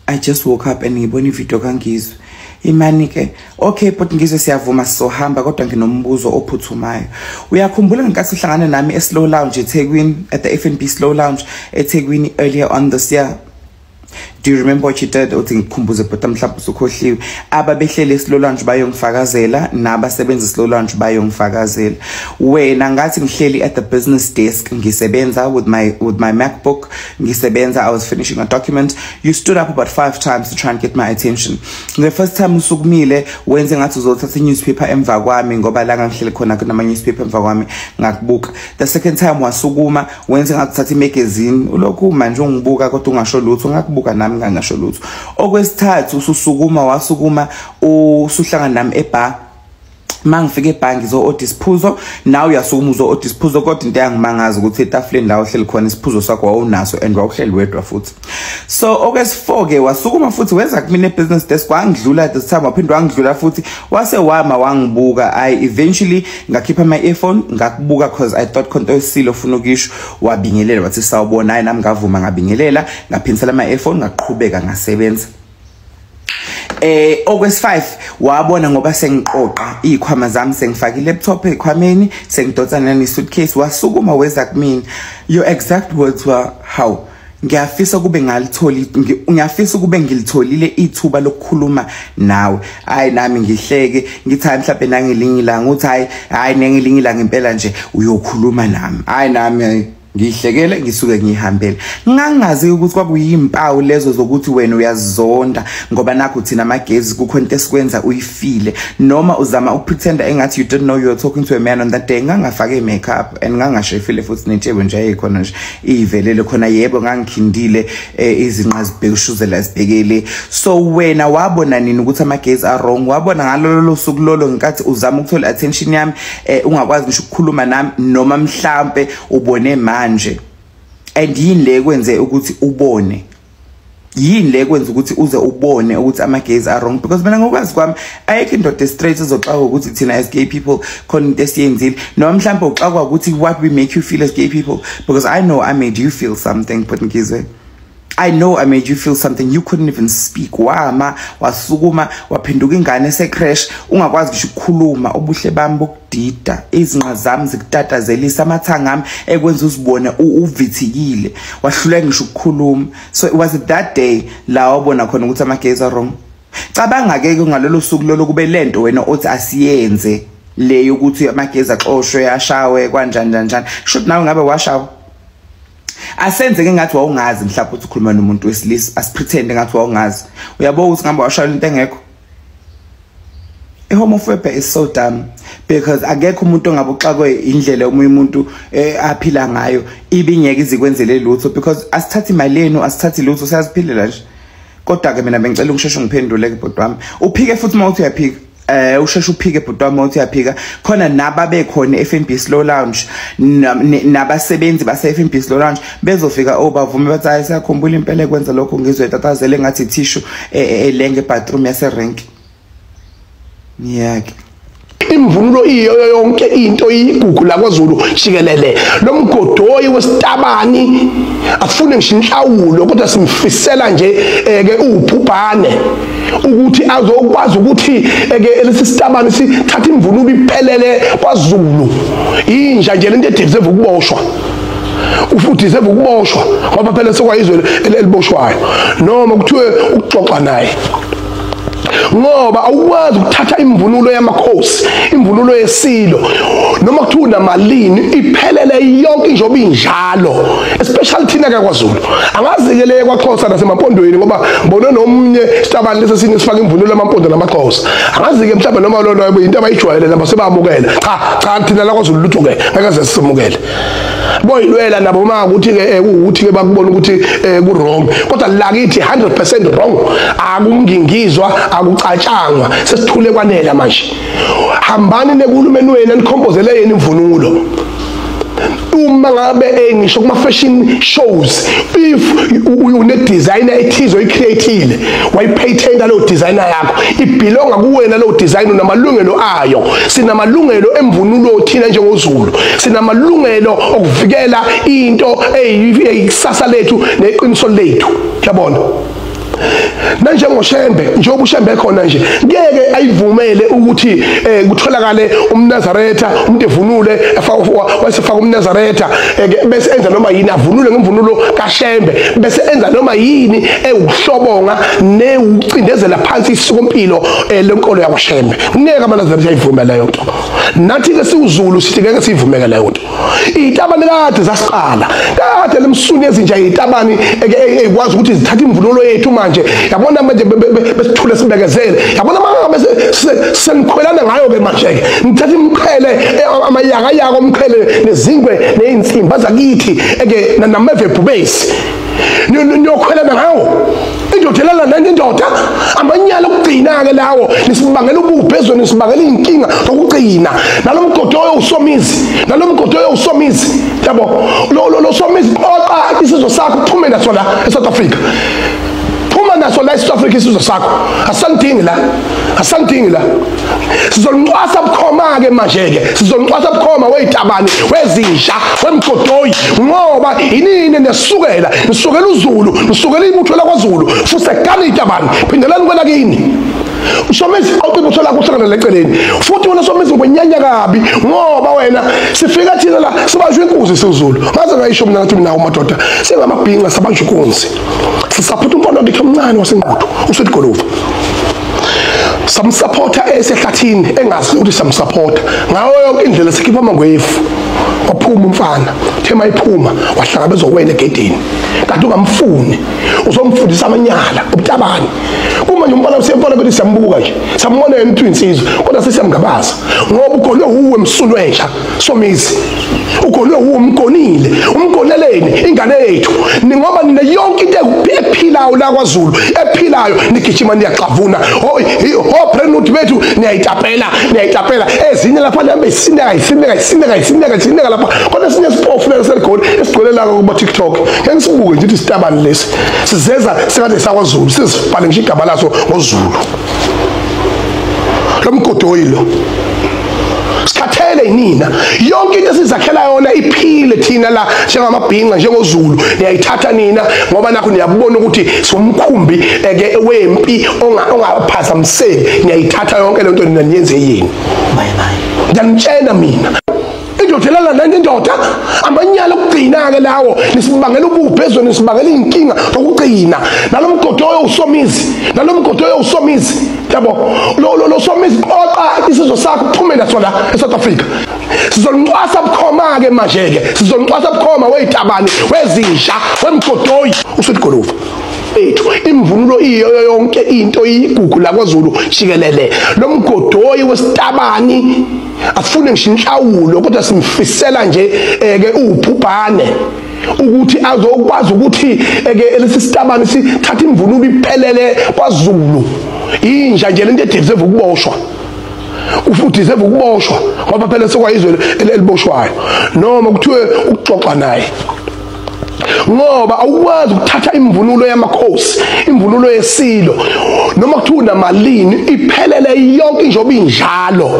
I just woke up and ngibona ivideo kaNgizwe. Imani ke, okay, but Ngizwe, siyavuma, sizohamba, kodwa nginombuzo ophuthumayo. Uyakhumbula ngenkathi uhlangana nami e-Slow Lounge eThekwini, at the FNB Slow Lounge eThekwini earlier on this year? Do you remember what you did? Uthi ngikukhumbuze, but mhlawumbe usukhohliwe. Ababehlele e-Slow Lounge bayongifakazela, nabasebenza e-Slow Lounge bayongifakazela. Wena, ngathi ngihleli at the business desk, ngisebenza with my MacBook, ngisebenza, I was finishing a document. You stood up about five times to try and get my attention. The first time usukumile, wenze ngathi uzothatha i-newspaper emva kwami, ngoba la ngangihleli khona kunama newspaper emva kwami, ngakubuka. The second time wasukuma, wenze ngathi uthatha imagazine, ulokhu manje ungibuka kodwa ungasho lutho, ngakubuka nami ngangasho lutho. Okwesithathu ususukuma, wasukuma usuhlangana nami ebar. Mangifika ebhangi ngizo-order isiphuzo, nawe uyasukuma uzo-order isiphuzo, kodwa into eyangimangaza ukuthi etafuleni la uhleli khona isiphuzo sakho wawunaso and wawuhleli wedwa futhi. So okwesi-4 ke, wasukuma futhi weza kumina e-business desk, wangidlula this time, waphinde wangidlula futhi, wase wama wangibuka. I eventually ngakhipha ama-earphone, ngakubuka 'cause I thought khonto esile ofuna ukisho. Wabingelela, wathi sawubona. Hayi, nami ngavuma, ngabingelela, ngaphindisela ama-earphone, ngaqhubeka ngasebenza. Okwesi-5, wabona ngoba sengiqoqa izikhwama zami, sengifaka i-laptop ezikhwameni, sengidonsa nane-suitcase, wasukuma weza kumina. Your exact words were, "How ngiyafisa kube ngalitholi, ngiyafisa kube ngilitholile ithuba lokukhuluma nawe." Hayi, nami ngihleke, ngithi hayi, mhlawumbe nangelinye ilanga. Uthi hayi, hayi, nengelinye ilanga impela nje uyokhuluma nami. Hayi, nami ngihlekele, ngisuke ngihambele. Ngangazi ukuthi kwakuyimpawu lezo zokuthi wena uyazonda, ngoba nakho thina amagezi kukhona into esikwenza uyifile, noma uzama ukupretenda engathi you didn't know you were talking to a man on that day. Ngangafake makeup and ngangashefile futhi, nentshebe nje ayikhona nje ivelele khona. Yebo, ngangikhindile, izinqa zibhekushuzela zibhekele. So wena wabona nini ukuthi amagezi are wrong? Wabona ngalolo suku lolo ngenkathi uzama ukuthola attention yami, ungakwazi ngisho ukukhuluma nami, noma mhlambe ubone manje? And yini le kwenze ukuthi ubone? Yini le kwenza ukuthi uze ubone ukuthi amagays are wrong? Because mina, ngokwazi kwami, ayikho indoda straight ezoxakwa ukuthi thina as gay people khona into esiyenzile, noma mhlawumbe uxakwa ukuthi what we make you feel as gay people. Because I know I made you feel something, but Ngizwe, I know I made you feel something. You couldn't even speak. Wama, wasukuma, waphenduka ingane ese-creche, ungakwazi ngisho ukukhuluma. Ubuhle bami bokudida, izinqa zami zikutatazelisa, amathanga ami ekwenza uzibone uvithikile, wahluleka ngisho ukukhuluma. So it was that day la wabona khona ukuthi ama-gays are wrong? Cabanga-ke ngalolo suku lolo kube lento wena othi asiyenze le yokuthi amagezi axoshwe, ashawe, kanjani njani njani, shuthi nawe ngabe washawa. Asenze-ke ngathi wawungazi mhlawumbe ukuthi ukhuluma nomuntu wesilisa. Asipretende ngathi wawungazi. Uyabo ukuthi ngabe washayela into engekho. I-homophobia is so dumb, because akekho umuntu ongabe uxakwe indlela omunye umuntu aphila ngayo, ibingeke izikwenzele lutho, because asithathi imali yenu, asithathi lutho, siyaziphilela nje. Kodwa-ke mina bengicela ukusheshe ngiphendule-ke, bhuti wami. Uphike futhi uma uthi uyaphika, usheshe uphike, bhuti wami, uthi uyaphika. Khona nababekhona e-FNB Slow Lounge, nabasebenzi base FNB Slow Lounge bezofika obavume bathi hayi, siyakhumbula impela ekwenza lokho. Ngizwe tatazele ngathi tissue elenge bathroom yase rank yake. Imvunulo iyo yonke into iyigugu la kwaZulu jikelele. Lo mgodoyi wesitabani afune ngisho inhlawulo, kodwa simfisela nje ke ubhubhane ukuthi azokwazi ukuthi ke lesi sitabani sithatha imvunulo iphelele kwaZulu. Inja nje lento edeserve ukuboshwa, ufuthi deserve ukuboshwa, ngoba phela sekwayizwe eliboshwayo noma kuthiwe ukuxoxa naye, ngoba awukwazi ukuthatha imvunulo yamakhosi, imvunulo yesilo, noma kuthiwa unamalini, iphelele yonke njengoba injalo, especially thina ke kwaZulu. Angazi-ke le kwaXhosa nasemampondweni, ngoba ngibone nomnye sitabani lesi sinye sifaka imvunulo yamampondo namaXhosa. Angazi-ke mhlawumbe noma lona into abayijwayele nabo sebamukela. Cha, cha, thina la kwaZulu lutho-ke ngeke ze sisemukele. Boyilwela nabo uma ukuthi-ke ukuthi-ke bakubona ukuthi ku-wrong, kodwa la kithi 100% wrong. Akungingizwa, akucatshangwa, sesithule kwanela manje. Hambani nekuhulumeni wenu, nikhombozele yena imvunulo. Uma ngabe ngisho kuma fashion shows, if une designer ethize oyicreateile, wayipatenta leyo designer yakho, ibelonga kuwena leyo design, unamalungelo ayo. Sinamalungelo emvunulo thina njengoZulu, sinamalungelo okuvikela into eyikusasa lethu neqiniso lethu, uyabona. NanjengoShembe, njengoba uShembe khona nje, ngeke ayivumele ukuthi kutholakale umNazaretha, umuntu evunule wayesefaka umNazaretha bese enza noma yini, avunule ngemvunulo kaShembe bese enza noma yini ewuhlobonga newucindezela phansi isikompilo lenkolo yakwaShembe. Ngeke amaNazaretha ayivumele leyo nto. Nathi ke siwuZulu sithi ngeke sivumeke leyo nto. Izitabane kade zasiqala, kade lemsuni ezinja izitabane ekwazi ukuthi zithathe imvunulo yethu manje. Yabona manje besithule sibekezele, yabona mangabe senikhwelana ngayo ke manje ke nithatha imqhele, amayakayaka omqhele nezingwe nezinsimba zakithi eke nameve bhubesi niyokhwelana ngawo. Indoda elala nanye indoda, amanyala okugcina ke lawo, nisibangela ububhe ezweni, nisibangela inkinga zokugcina. Nalomgodoyo uSomizi, nalomgodoyo uSomizi, yabo lo Somizi qoqa isizwe sakho, uphume naso la eSouth Africa. Phuma naso la eSouth Africa isizwe sakho, asanidingi la, asanidingi la. Sizoncwasa bukhoma ke manje ke, sizoncwasa bukhoma wezitabane, wezinja, wemgodoyi, ngoba inini nesukela, nisukela uZulu, nisukela ibutho lakwaZulu, futhi sekani izitabane, phindelani kwelakini. uSomizi awuqibutho lakho uhlangana leceleni. Futhi wena Somizi ngwenyanya kabi, ngoba wena sifika thina la sibanjwe inkunzi siZulu. Ngaze ngayisho mina ngathi mina madoda singamabhinca sabanjwe inkunzi. Sisapotha umfana wakhe omncane waseNquthu uSweet Guluva. Samsupporta esehlathini engazi ukuthi samsupporta ngayo yonke indlela, sikhipha amangwefu. Waphuma umfana, thema iphuma wahlangabezwa wena egedeni. Kanti ungamfuni, uzomfundisa amanyala ubutabani. Kuma nje umfana usiyamfana ukuthi siyambuka nje, siyambona yena uthi insizwa, kodwa sesiyamgabaza ngoba ugonwe uwe msunu entsha Somizi. Ugonwe uwe, umgonile, umgoneleni ingane yethu. Ngoba nina yonke into ephilayo la kwaZulu, ephilayo nigijima niyaxavuna. Ho Brentwood bethu niyayitapela, niyayitapela. Ezinye lapha nihambe isineka isineka isineka isineka isineka lapha. Kodwa sinye isipofu lesi seligoli esigcwele la kuma TikTok. Ngeke sibuke nje ukuthi isitabane lesi. Sizeza sikade sakwaZulu, sizibhale ngisho igama laso ngoZulu. Lomgodoyi lo. Sikhathele nina. Yonke into esizakhela yona iphile thina la njengamabhinca njengoZulu, niyayithatha nina ngoba nakho niyabona ukuthi siwumkhumbi eke wempi ongaphazamiseki. Niyayithatha yonke le nto nina niyenze yini. Bye bye. Ngiyanitshela mina. Indoda elala nanye indoda, amanyala okugcina ke lawo, nisibangela ububhe ezweni, nisibangela inkinga zokugcina. Nalomgodoyo uSomizi, nalomgodoyo uSomizi, yabo lo Somizi qoqa isizwe sakho, uphume naso la eSouth Africa. Sizoncwasa bukhoma ke manje ke, sizoncwasa bukhoma wezitabane, wezinja, wemgodoyi uSweet Guluva. Ethu imvunulo iyo yonke into igugu la kwaZulu jikelele. Lomgodoyi wesitabani asifune ngisho inhlawulo, kodwa simfisela nje ke ubhubhane ukuthi azokwazi ukuthi ke lesi sitabani sithatha imvunulo iphelele kwaZulu. Inja nje lento edeserve ukuboshwa, ufuthi deserve ukuboshwa ngoba phela sekwayizwe eliboshwayo, noma kuthiwe ukuxoxa naye. Ngoba awukwazi ukuthatha imvunulo yamakhosi, imvunulo yesilo, noma kuthiwa unamalini, iphelele yonke njengoba injalo.